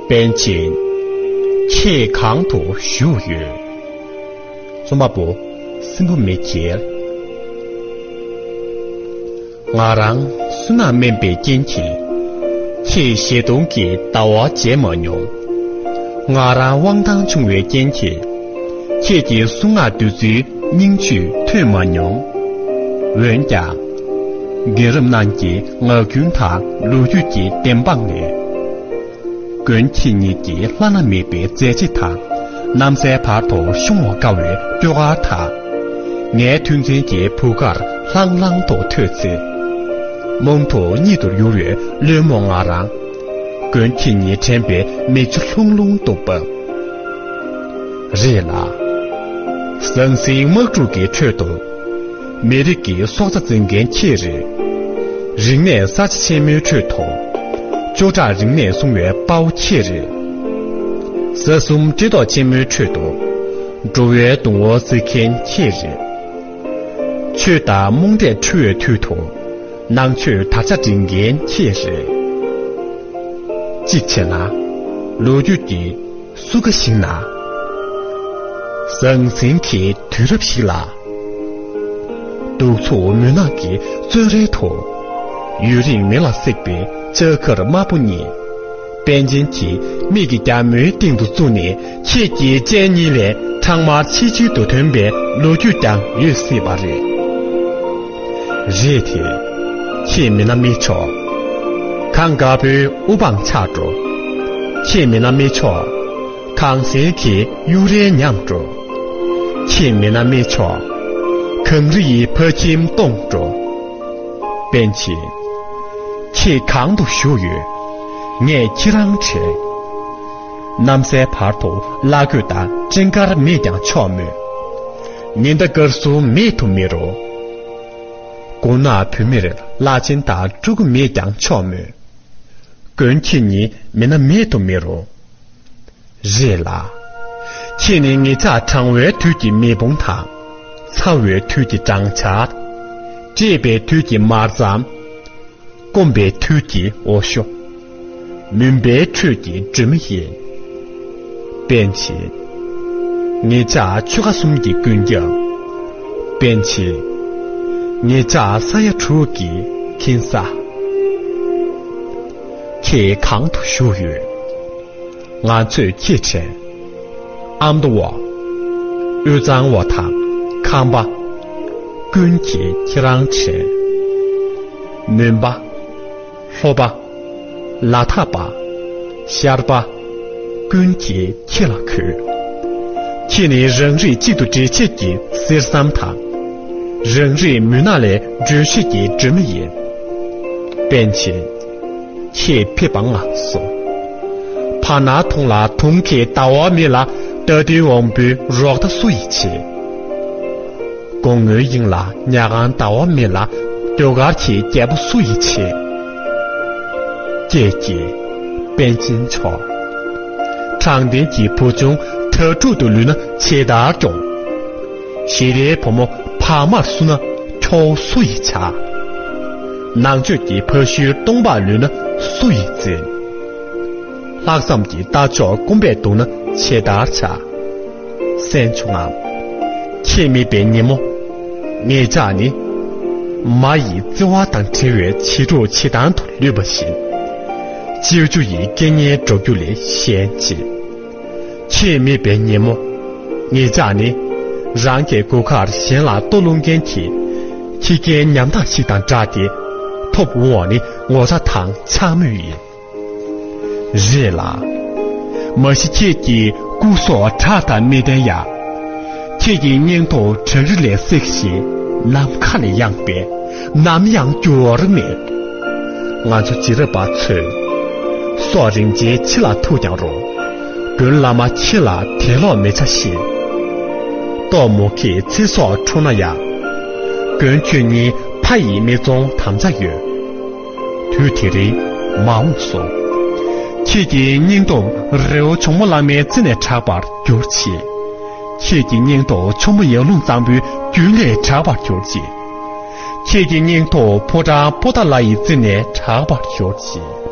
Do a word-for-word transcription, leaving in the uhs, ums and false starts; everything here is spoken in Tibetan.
པཎ་ཆེན། ཁྱེད་གང་དུ་བཞུགས་ཡོད། རྩོམ་པ་པོ། སྲིན་པོ་མེ་ཁྱེར། ང་རང་བསོད་ནམས་དམན་པའི་རྐྱེན་གྱིས། ཁྱེད་ཞལ་གདོང་གི་ཟླ་བ་མཇལ་མ་མྱོང་། ང་རང་དབང་ཐང་ཆུང་བའི་རྐྱེན་གྱིས། ཁྱེད་ཀྱི་གསུང་ངག་བདུད་རྩིའི་སྙིང་བཅུད་ཐོས་མ་མྱོང་། འོན་ཀྱང་། རྒན་རབས་རྣམས་ཀྱི་ངག་རྒྱུན་དང་ལོ་རྒྱུས་ཀྱི་བདེན་དཔང་ནས། མགོན་ཁྱེད་ཉིད་ཀྱི་བླ་ན་མེད་པའི་མཛད་རྗེས་དང་། གནམ་སའི་བར་དུ་ཤོང་བར་དཀའ་བའི་སྐྱོ་གར་དང་། ངའི་ཐུགས་འཛིན་གྱི་བུ་གར་ལྷང་ལྷང་དུ་ཐོས་ཚེ། རྨོངས་དུ་གཉིད་དུ་ཡུར་བའི་བླུན་རྨོངས་ང་རང་། མགོན་ཁྱེད་ཉིད་དྲན་པའི་མིག་ཆུ་ལྷུང་ལྷུང་དུ་འབབ། རེད་ལ། ཟང་ཟིང་དམག་འཁྲུག་གི་ཁྲོད་དུ། མི་རིགས་ཀྱི་སྲོག་རྩ་འཛིན་མཁན་ཁྱེད་རེད། རིག་གནས་གསར་བརྗེ་ཆེན་མོའི་ཁྲོད་དུ། ཅོ་འདྲ་རིག་གནས་སྲུང་བའི་དཔའ་བོ་ཁྱེད་རེད། ས་གསུམ་བཀྲེས་ལྟོགས་ཆེན་མོའི་ཁྲོད་དུ། འགྲོ་བའི་སྡུག་བསྔལ་གཟིགས་མཁན་ཁྱེད་རེད། ཆོས་དང་རྨོངས་དད་འཁྲུལ་བའི་དུས་དུ། ནང་ཆོས་དར་ཆ་སྒྲེང་མཁན་ཁྱེད་རེད། གཅིག་བྱས་ན། ལོ་རྒྱུས་ཀྱི་སྲུབས་ཀ་ཞིག་ན། ཟང་ཟིང་གི་དུས་རབས་ཤིག་ལ། གདུག་རྩུབ་མུན་ནག་གི་བཙོན་རའི་ཐོག། ཡུན་རིང་མེ་ལ་བསྲེགས་པའི་ལྕགས་མཁར་དམར་པོ་གཉིས། པཎ་ཆེན་གྱི་མིག་གི་རྒྱ་མོའི་སྟེང་དུ་བཙུགས་ནས། ཁྱེད་ཀྱི་སྤྱན་གཉིས་ལས་ཁྲག་དམར་ཆིལ་ཆིལ་དུ་ཐོན་པའི་ལོ་རྒྱུས་ཀྱང་ཡོད་སྲིད་པ་རེད། རེད་དེ། ཁྱེད་མིན་ན་མི་ཆོག་ཁ་དཀར་པོའི་དབུ་འཕང་ཆག་འགྲོ། ཁྱེད་མིན་ན་མི་ཆོག་གངས་སེང་གི་གཡུ་རལ་ཉམས་འགྲོ། ཁྱེད་མིན་ན་མི་ཆོག་གངས་རི་ཡི་ཕ་ཁྱིམ་སྟོངས་འགྲོ། པཎ་ཆེན། ཁྱེད་གང་དུ་བཞུགས་ཡོད། ངས་ཁྱེད་རང་དྲན། གནམ་སའི་བར་དུ་བླ་གོས་དང་སྤྲིན་དཀར་མེད་ཀྱང་ཆོག་མོད། ཉི་ཟླ་དཀར་གསུམ་མེད་དུ་མི་རུང་། དགུང་ན་བུད་མེད་བླ་ཆེན་དང་ཕྲུ་གུ་མེད་ཀྱང་ཆོག་མོད། མགོན་ཁྱེད་ཉིད་མིན་ན་མེད་དུ་མི་རུང་། རེད་ལ། ཁྱེད་ནི་ངེད་ཅག་གྲང་བའི་དུས་ཀྱི་མེ་དཔུང་དང་། ཚ་བའི་དུས་ཀྱི་སྦྲང་ཆར། བཀྲེས་པའི་དུས་ཀྱི་དམར་ཟམ། སྐོམ་པའི་དུས་ཀྱི་འོ་ཞོ། མུན་པའི་ཁྲོད་ཀྱི་སྒྲོན་མེ་ཡིན། པཎ་ཆེན། ངེད་ཅག་ཆོལ་ཁ་གསུམ་གྱི་ཀུན་ཁྱབ། པཎ་ཆེན། ངེད་ཅག་ས་ཡ་དྲུག་གི་ཁྱིམ་གསར། ཁྱེད་གང་དུ་བཞུགས་ཡོད། ང་ཚོས་ཁྱེད་དྲན། ཨ་མདོ་བ། དབུས་གཙང་བ་དང་ཁམས་པ། ཀུན་གྱིས་ཁྱེད་རང་དྲན། མོན་པ། ལྷོ་པ། ལ་དྭགས་པ། ཤར་པ། ཀུན་གྱིས་ཁྱེད་ལ་གུས། ཁྱེད་ནི་རང་རིགས་གཅིག་ཏུ་འདྲེས་བྱེད་ཀྱི་གསེར་ཟམ་དང་། རང་རིགས་མུན་ནག་ལས་སྒྲོལ་བྱེད་ཀྱི་སྒྲོན་མེ་ཡིན། པཎ་ཆེན། ཁྱེད་ཕེབས་པ་མངའ་སོང་། བར་སྣང་སྟོང་ལ་དུང་གི་ཟླ་བ་མེད་ལ། རྟ་བདུན་དབང་པོའི་རོགས་ཟླ་སུ་ཡིས་བྱེད། དགུང་སྔོན་དབྱིངས་ལ་ཉ་གང་ཟླ་བ་མེད་ལ། ཟློས་གར་གྱི་རྒྱལ་པོ་སུ་ཡིས་བྱེད། ཀྱེ་ཀྱེ། པཎ་ཆེན་མཆོག་དྲང་བདེན་གྱི་བུ་ཆུང་དྭ་ཕྲུག་ཏུ་ལུས་ན་ཇི་ལྟར་སྐྱོང་། ཞི་བདེའི་བུ་མོ་བག་མར་བསུ་ན་ཁྱོ་བོ་སུ་ཡིས་བྱ། ནང་ཆོས་ཀྱི་ཕ་ཤུལ་སྟོང་པར་ལུས་ན་སུ་ཡིས་འཛིན། ལྷག་བསམ་གྱི་རྟ་མཆོག་སྐོམ་པས་གདུང་ན་ཇི་ལྟར་བྱ། གསན་བྱུང་ངམ། ཁྱེད་མེད་པའི་ཉིན་མོ། ངེད་ཅག་ནི། མ་ཡི་བརྩེ་བ་དང་བྲལ་བའི་བྱིས་ཕྲུག་བྱེ་ཐང་དུ་ལུས་པ་བཞིན། ཅིའུ་ཅུ་ཡི་སྐད་སྙན་སྒྲོག་རྒྱུ་ལས་གཞན་ཅི། ཁྱེད་མེད་པའི་ཉིན་མོ། ངེད་ཅག་ནི། རང་གི་མགུ་ཁར་གཞན་ལ་ལྟོ་སློང་མཁན་གྱི། ཁྱི་རྒན་ཉམ་ཐག་ཞིག་དང་འདྲ་སྟེ། ཐོབ་འོང་བ་ནི་ངོ་ཚ་དང་འཕྱ་སྨོད་ཡིན། རེད་ལ། མ་གཞི་ཁྱེད་ཀྱི་སྐུ་སྲོག་བྲག་ལྟར་གནས་བརྟན་ཡ། ཁྱེད་ཀྱི་སྙིང་སྟོབས་བྲག་རི་ལས་བསྲེགས་ཤིང་ནམ་མཁའ་ལས་ཡངས་པས་ནམ་ཡང་འགྱུར་བ་མེད། ང་ཚོ་རྗེས་རབས་པ་ཚོས། སྲོག་རིན་ཆེན་ཕྱི་ལ་ཐུག་ཀྱང་རུང་། དགོན་བླ་མ་ཁྱེད་ལ་དད་ལོག་མི་བྱ་ཞིང་། ལྟོ་མུ་གེས་ཚེ་སྲོག་འཕྲོག་ན་ཡང་། དགོན་ཁྱོད་ཉིད་ཕ་ཡི་མིག་རྫོང་དམ་བཅའ་ཡོད། དུས་དེ་རིང་མ་འོངས་སོ། ཁྱེད་ཀྱི་སྙིང་སྟོབས་རི་བོ་ཇོ་མོ་གླང་མའི་རྩེ་ནས་དྲག་པར་གྱུར་ཅིག་ཁྱེད་ཀྱི་སྙིང་སྟོབས་ཆུ་མོ་ཡར་ཀླུང་གཙང་པོའི་རྒྱུན་ལས་དྲག་པར་གྱུར་ཅིག་ཁྱེད་ཀྱི་སྙིང་སྟོབས་ཕོ་བྲང་པོ་ཏཱ་ལ་ཡི་རྩེ་ནས་དྲག་པར་གྱུར་ཅིག